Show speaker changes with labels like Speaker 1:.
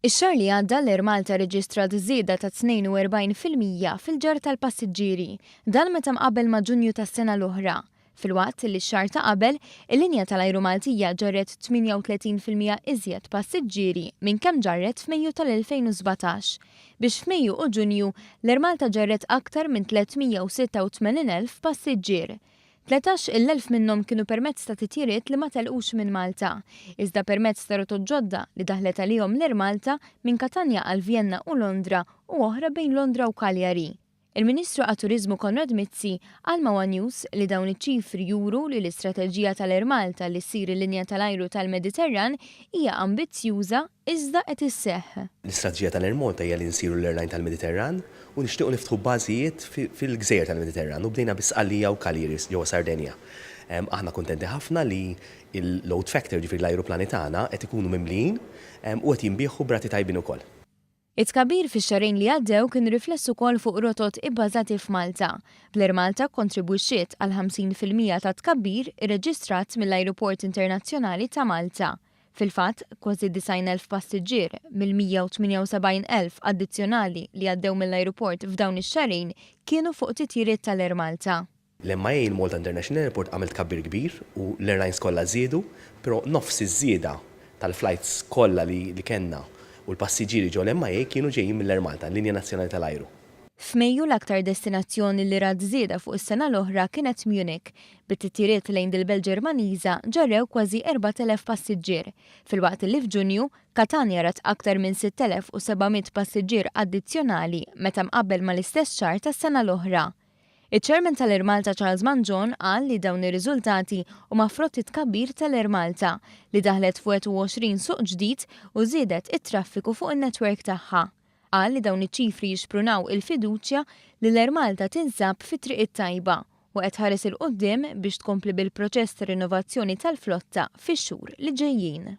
Speaker 1: Ix-xahar li għadda l-Air Malta rreġistrat żieda ta' 42% fil-ġarr tal-passiġġieri. Dan meta mqabbel ma' Ġunju tas-sena l-oħra. Filwaqt li x-xahar ta' qabel, il-linja tal-ajru Maltija ġarret 38% iżjed passiġġieri minn kemm ġarret f'Mejju tal-2017. Biex f'Mejju u Ġunju, l-Air Malta ġarret aktar minn 386,000 passiġġier. 13,000 minnhom kienu permezz ta' titjiriet li ma telqux minn Malta, iżda permezz ta' rotot ġodda li daħlet għalihom l-Air Malta minn Katanja għal Vjenna u Londra u oħra bejn Londra u Cagliari. Il-Ministru għat-Turiżmu Konrad Mizzi qal ma' one News li dawn iċ-ċifri juru li l-istrateġija tal-Air Malta li ssir il-linja tal-ajru tal-Mediterran hija ambizzjuża iżda qed isseħħ.
Speaker 2: L-istrateġija tal-Air Malta hija li nsiru l-airline tal-Mediterran u nixtiequ niftħu bażijiet fil-gżejjer tal-Mediterran u bdejna bi Sqallija u Cagliari ġewwa Sardenja. Aħna kuntenti ħafna li l-load factor, jiġifieri l-ajruplani tagħna, qed ikunu mimlijin u qed jinbiegħu b'rati tajbin ukoll.
Speaker 1: It-tkabbir fix-xahrejn li għaddew kien rifless ukoll fuq rotot ibbażati f'Malta, bl-Air Malta kkontribwixxiet għal 50% tat-tkabbir irreġistrat mill-Ajruport Internazzjonali ta' Malta. Fil-fatt, kważi 90,000 passiġġier mill-178,000 addizzjonali li għaddew mill-ajruport f'dawn ix-xahrejn kienu fuq titjiriet tal-Air Malta.
Speaker 2: L-MIA, il-Malta International Airport, għamel tkabbir kbir u l-airlines kollha żiedu, però nofs iż-żieda tal-flights kollha li kellna u l-passiġġieri ġo l-MIA kienu ġejjin mill-Air Malta, l-linja nazzjonali tal-ajru.
Speaker 1: F'Mejju l-aktar destinazzjoni li rat żieda fuq is-sena l-oħra kienet Munich, bit-titjiriet lejn dil-belt Ġermaniża ġarrew kważi 4,000 passiġġier, filwaqt li f'Ġunju, Katanja rat aktar minn 6,700 passiġġier addizzjonali meta mqabbel mal-istess xahar tas-sena l-oħra. Iċ-Chairman tal-Air Malta Charles Mangion qal li dawn ir-riżultati huma frott it-tkabbir tal-Air Malta, li daħlet f'21 suq ġdid u żiedet it-traffiku fuq in-network tagħha. Qal li dawn iċ-ċifri jixprunaw il-fiduċja li l-Air Malta tinsab fit-triq it-tajba u qed tħares 'il quddiem biex tkompli bil-proċess ta' rinnovazzjoni tal-flotta fix-xhur li ġejjin.